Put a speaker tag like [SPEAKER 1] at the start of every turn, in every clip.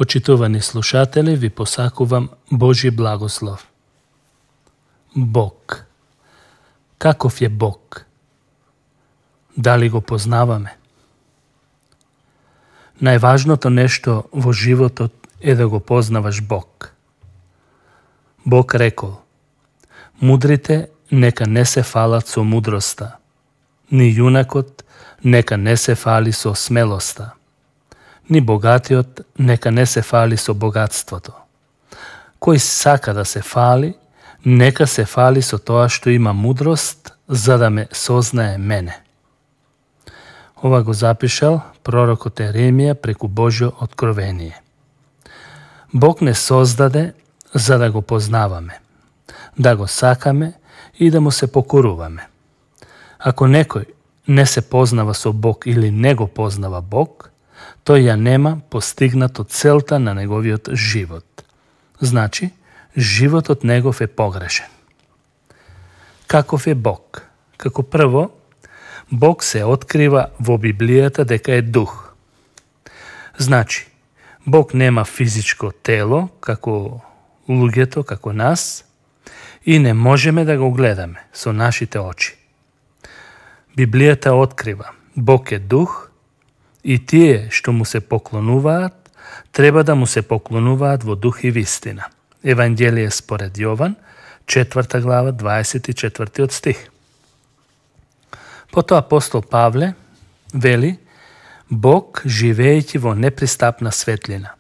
[SPEAKER 1] Почитувани слушатели, ви посакувам Божи благослов. Бог. Каков е Бог? Дали го познаваме? Најважното нешто во животот е да го познаваш Бог. Бог рекол: мудрите нека не се фалат со мудроста, ни јунакот нека не се фали со смелоста, ни богатиот нека не се фали со богатството. Кој сака да се фали, нека се фали со тоа што има мудрост, за да ме сознае мене. Ова го запишал пророкот Еремија преку Божјо откровение. Бог не создаде за да го познаваме, да го сакаме и да му се покоруваме. Ако некој не се познава со Бог или не го познава Бог, тој ја нема постигнато целта на неговиот живот. Значи, животот негов е погрешен. Каков е Бог? Како прво, Бог се открива во Библијата дека е дух. Значи, Бог нема физичко тело, како луѓето, како нас, и не можеме да го гледаме со нашите очи. Библијата открива: Бог е дух и тие што му се поклонуваат, треба да му се поклонуваат во дух и вистина. Евангелие според Јован, 4 глава, 24 стих. Потоа апостол Павле вели: Бог живеејќи во непристапна светлина,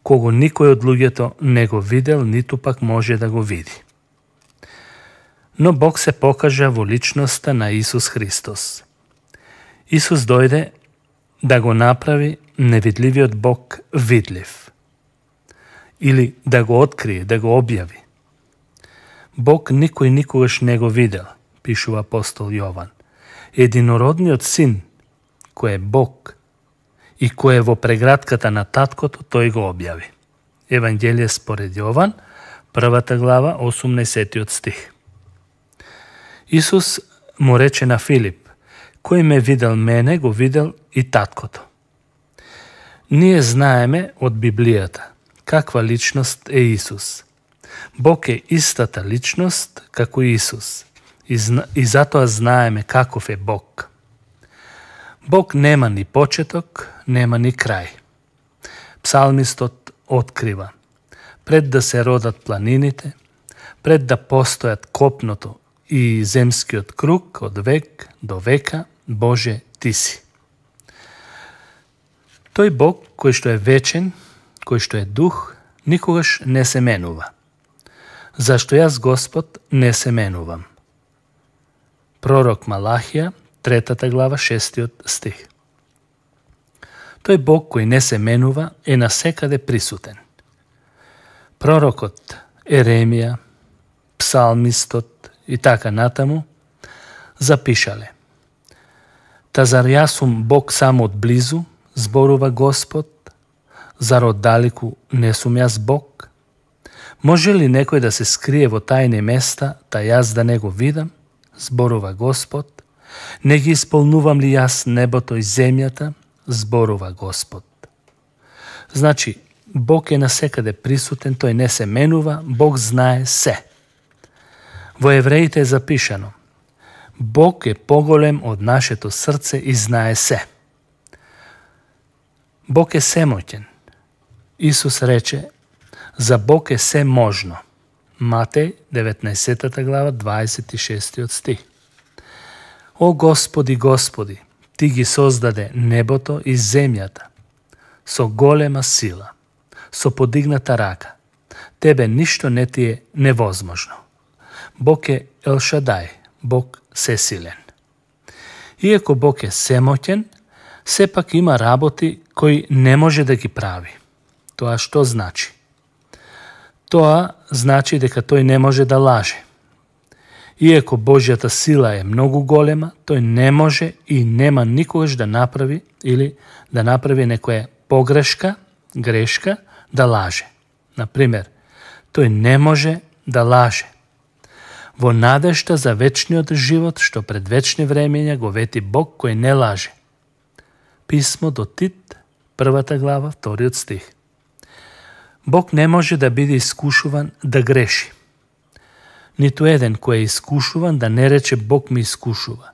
[SPEAKER 1] кого никој од луѓето не го видел, ниту пак може да го види. Но Бог се покажа во личноста на Исус Христос. Исус дојде да го направи невидливиот Бог видлив. Или да го открие, да го објави. Бог никој никогаш не го видел, пишува апостол Јован. Единородниот син, кој е Бог и кој е во прегратката на таткото, тој го објави. Евангелие според Јован, 1 глава, 18 стих. Исус му рече на Филип: кој ме видел мене, го видел и таткото. Ние знаеме од Библијата каква личност е Исус. Бог е истата личност како Исус. И затоа знаеме каков е Бог. Бог нема ни почеток, нема ни крај. Псалмистот открива: пред да се родат планините, пред да постојат копното и земскиот круг, од век до века, Боже, Ти си. Тој Бог, кој што е вечен, кој што е дух, никогаш не се менува. Зашто јас, Господ, не се менувам. Пророк Малахија, 3 глава, 6 стих. Тој Бог кој не се менува е насекаде присутен. Пророкот Еремија, псалмистот и така натаму запишале: та зар јас сум Бог само од близу, зборува Господ, зар од далеку не сум јас Бог? Може ли некој да се скрие во тајни места, та јас да не го видам, зборува Господ? Не ги исполнувам ли јас небото и земјата, зборува Господ? Значи, Бог е насекаде присутен, тој не се менува, Бог знае се. Во Евреите е запишано: Бог е поголем од нашето срце и знае се. Бог е семоќен. Исус рече: за Бог е се можно. Матеј, 19 глава, 26 стих. О Господи, Господи, Ти ги создаде небото и земјата со голема сила, со подигната рака. Тебе ништо не ти е невозможно. Бог е Ел Шадај, Бог сесилен. Иако Бог е семоќен, сепак има работи кои не може да ги прави. Тоа што значи? Тоа значи дека тој не може да лаже. Иако Божјата сила е многу голема, тој не може и нема никогаш да направи или да направи некоја погрешка, грешка, да лаже. Например, тој не може да лаже. Во надежта за вечниот живот, што пред вечни времења го вети Бог кој не лаже. Писмо до Тит, 1 глава, 2 стих. Бог не може да биде искушуван да греши. Ниту еден кој е искушуван да не рече Бог ме искушува.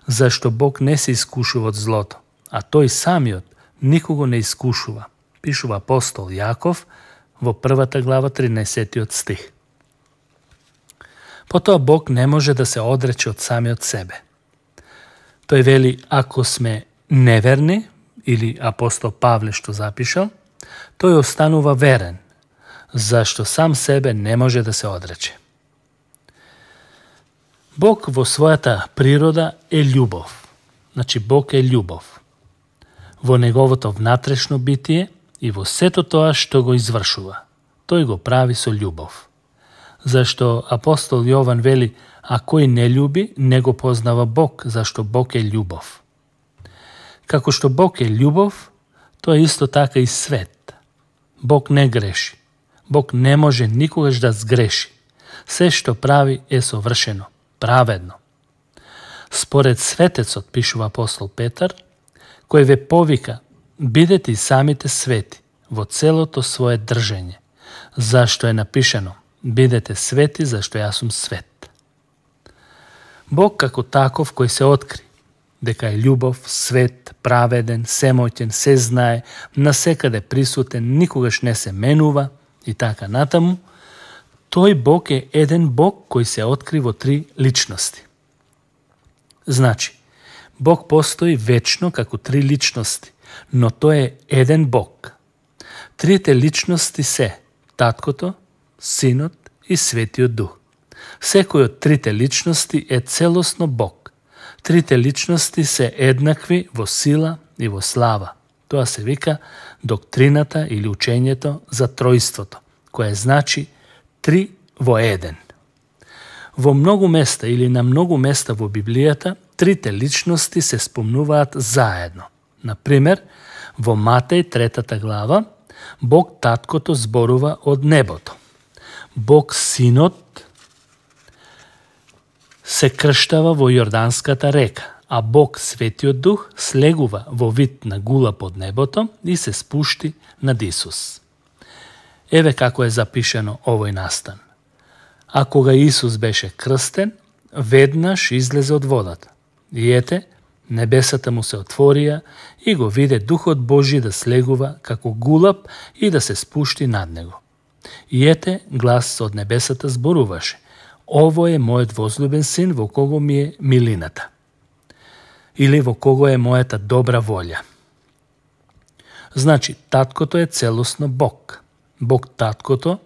[SPEAKER 1] Зашто Бог не се искушува од злото, а тој самиот никого не искушува, пишува апостол Јаков во 1 глава 13 стих. Потоа Бог не може да се одрече од самиот себе. Тој вели, ако сме неверни, или апостол Павле што запишал, тој останува верен, зашто сам себе не може да се одрече. Бог во својата природа е љубов. Значи Бог е љубов. Во неговото внатрешно битие и во сето тоа што го извршува. Тој го прави со љубов. Зашто апостол Јован вели, а кој не љуби, не го познава Бог, зашто Бог е љубов. Како што Бог е љубов, тоа е исто така и свет. Бог не греши. Бог не може никогаш да сгреши. Се што прави е совршено, праведно. Според светецот, пишува апостол Петар, кој ве повика, бидете и самите свети во целото свое држење, зашто е напишано, бидете свети, зашто јас сум свет. Бог како таков кој се откри, дека е љубов, свет, праведен, семоќен, се знае, насекаде присутен, никогаш не се менува и така натаму, тој Бог е еден Бог кој се откри во три личности. Значи, Бог постои вечно како три личности, но тој е еден Бог. Трите личности се Таткото, Синот и Светиот Дух. Секој од трите личности е целосно Бог. Трите личности се еднакви во сила и во слава. Тоа се вика доктрината или учењето за тројството, кое значи три во еден. Во многу места или на многу места во Библијата, трите личности се спомнуваат заедно. Например, во Матеј 3 глава, Бог Таткото зборува од небото. Бог Синот се крштава во Јорданската река, а Бог Светиот Дух слегува во вид на гула под небото и се спушти над Исус. Еве како е запишено овој настан. А кога Исус беше крстен, веднаш излезе од водата. И ете, небесата му се отворија и го виде Духот Божи да слегува како гулаб и да се спушти над него. И ете, глас од небесата зборуваше: Ово е мојот возлюбен син во кого ми е милината. Или во кого е мојата добра волја. Значи, Таткото е целосно Бог. Бог Таткото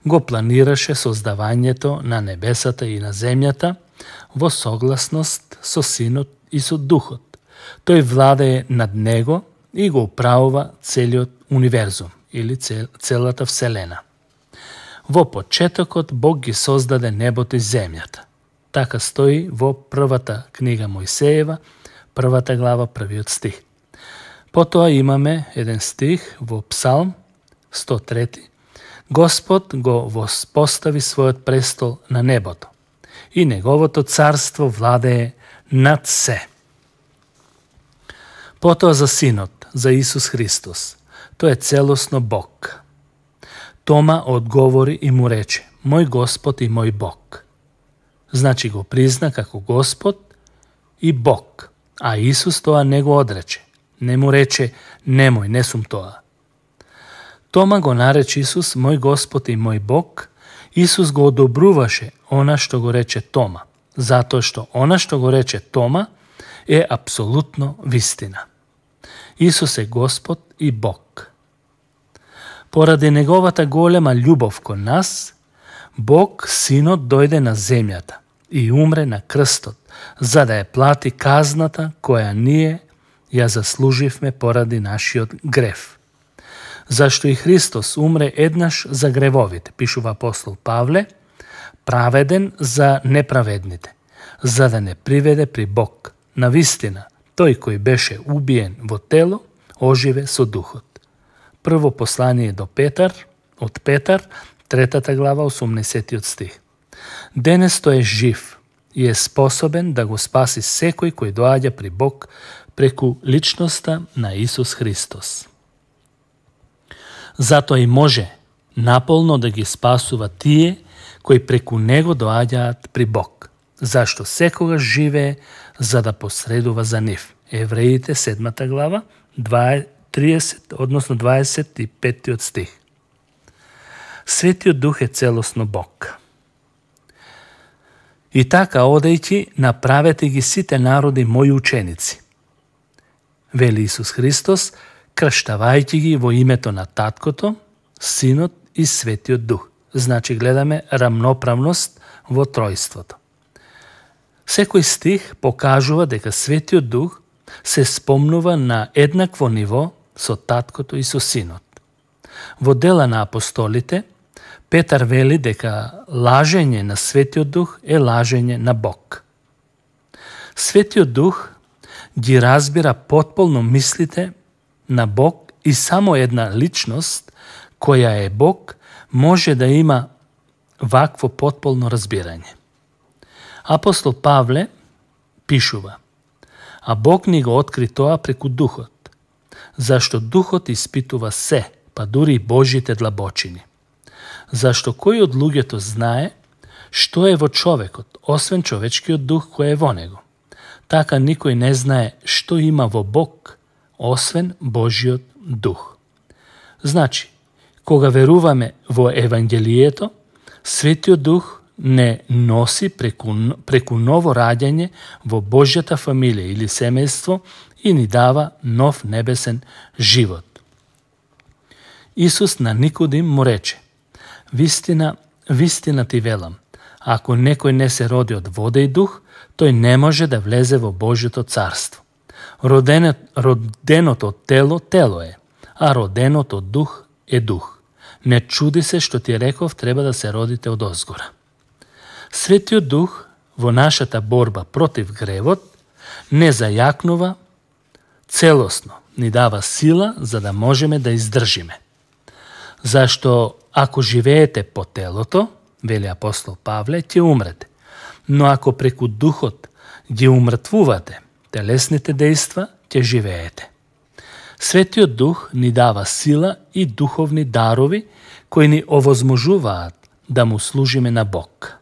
[SPEAKER 1] го планираше создавањето на небесата и на земјата во согласност со Синот и со Духот. Тој владее над него и го управува целиот универзум или целата Вселена. Во почетокот Бог ги создаде небото и земјата. Така стои во првата книга Мојсеева, 1 глава, 1 стих. Потоа имаме еден стих во Псалм 103. Господ го воспостави својот престол на небото и неговото царство владее над се. Потоа за Синот, за Исус Христос. Тој е целосно Бог. Тома одговори и му рече: Мој Господ и мој Бог. Значи го призна како Господ и Бог, а Исус тоа не го одрече. Не му рече: Немој, не сум тоа. Тома го нарече Исус мој Господ и мој Бог. Исус го одобруваше она што го рече Тома, затоа што она што го рече Тома е апсолутно вистина. Исус е Господ и Бог. Поради неговата голема љубов кон нас, Бог Синот дојде на земјата и умре на крстот, за да ја плати казната која ние ја заслуживме поради нашиот грев. Зашто и Христос умре еднаш за гревовите, пишува апостол Павле, праведен за неправедните, за да не приведе при Бог. Навистина, тој кој беше убиен во тело, оживе со духот. Прво послание до Петар, од Петар, 3 глава, 80 стих. Денес тој е жив и е способен да го спаси секој кој доаѓа при Бог преку личноста на Исус Христос. Затоа и може наполно да ги спасува тие кои преку него доаѓаат при Бог, зашто секогаш живее за да посредува за нив. Евреите 7 глава 30, односно 25 стих. Светиот Дух е целосно Бог. И така, одејќи, направете ги сите народи мои ученици. Вели Исус Христос, крштавајќи ги во името на Таткото, Синот и Светиот Дух. Значи гледаме рамноправност во тројството. Секој стих покажува дека Светиот Дух се спомнува на еднакво ниво со Таткото и со Синот. Во Дела на апостолите, Петар вели дека лажење на Светиот Дух е лажење на Бог. Светиот Дух ги разбира потполно мислите на Бог и само една личност, која е Бог, може да има вакво потполно разбирање. Апостол Павле пишува: а Бог ни го откри тоа преку Духот, зашто Духот испитува се, па дури и Божите длабочини. Зашто кој од луѓето знае што е во човекот, освен човечкиот дух кој е во него? Така никој не знае што има во Бог, освен Божиот дух. Значи, кога веруваме во Евангелието, Светиот Дух не носи преку ново раѓање во Божјата фамилија или семејство и ни дава нов небесен живот. Исус на Никодим му рече: вистина, вистина ти велам, ако некој не се роди од вода и дух, тој не може да влезе во Божјото царство. Роденото од тело, тело е, а роденото од дух е дух. Не чуди се што ти реков, треба да се родите од озгора. Светиот Дух во нашата борба против гревот не зајакнува целосно, ни дава сила за да можеме да издржиме. Зашто ако живеете по телото, вели апостол Павле, ќе умрете. Но ако преку Духот ги умртвувате телесните дејства, ќе живеете. Светиот Дух ни дава сила и духовни дарови кои ни овозможуваат да му служиме на Бог.